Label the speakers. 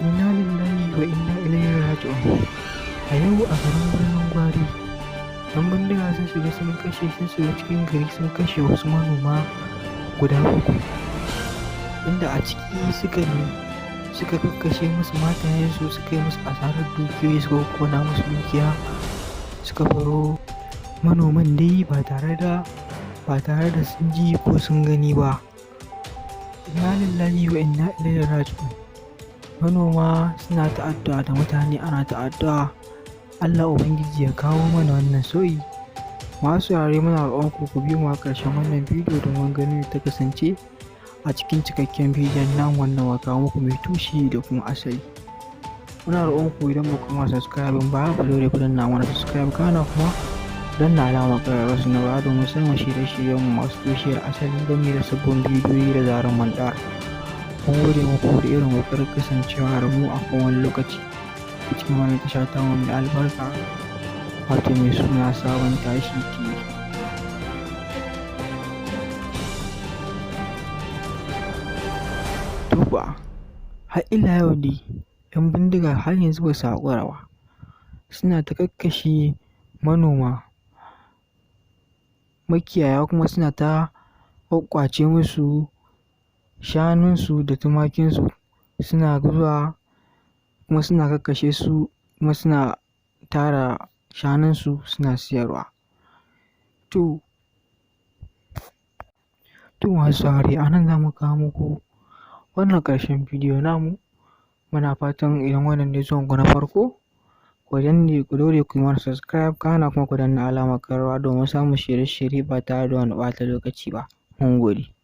Speaker 1: Inna lillahi wa inna ilaihi raji'un. A yau a garin Birnin Gwari, 'yan bindiga sun shiga sun kashe sun shiga cikin gari sun kashe wasu manoma guda 7, inda a ciki suka suka kakkashe musu matayensu, suka yi musu asarar dukiyoyi, suka kokkona musu dukiya, suka baro manoman dai ba tare da sun ji ko sun gani ba. Inna lillahi wa inna ilaihi raji'un. Manoma suna ta addu'a da mutane ana ta addu'a Allah Ubangiji ya kawo mana wannan sauyi. Masu saurare, muna roƙon ku ku biyo mu a ƙarshen wannan bidiyo domin ganin yadda ta kasance a cikin cikakken bidiyon nan wanda muka kawo muku mai tushe da kuma asali. Muna roƙon ku, idan ba ku mana subscribing ba, ku daure ku danna mana subscribe, kana kuma danna alamar ƙararrawar sanarwa domin samun shirye-shiryen mu masu tushe da asali gami da sabbin bidiyoyi da zarar mun ɗaura. Mun gode muku da irin ƙoƙarin kasancewa da mu a kowane lokaci a cikin wannan tasha tamu mai albarka, wato mai suna Sabon Tashi TV. To fa, har ila yau dai 'yan bindiga har yanzu ba su haƙura ba, suna ta kakkashe manoma, makiyaya, kuma suna ta ƙwaƙƙwace musu shanunsu da tumakinsu, suna zuwa kuma suna kakkashe su, kuma suna tara shanunsu suna siyarwa. To, masu saurare, a nan za mu kawo muku wannan ƙarshen bidiyo namu. Muna fatan idan wannan ne zuwanku na farko, ku danne, ku daure ku yi mana subscribe, kana kuma ku danna alamar ƙararrawa domin samun shirye-shirye ba tare da wani ɓata lokaci ba. Mun gode.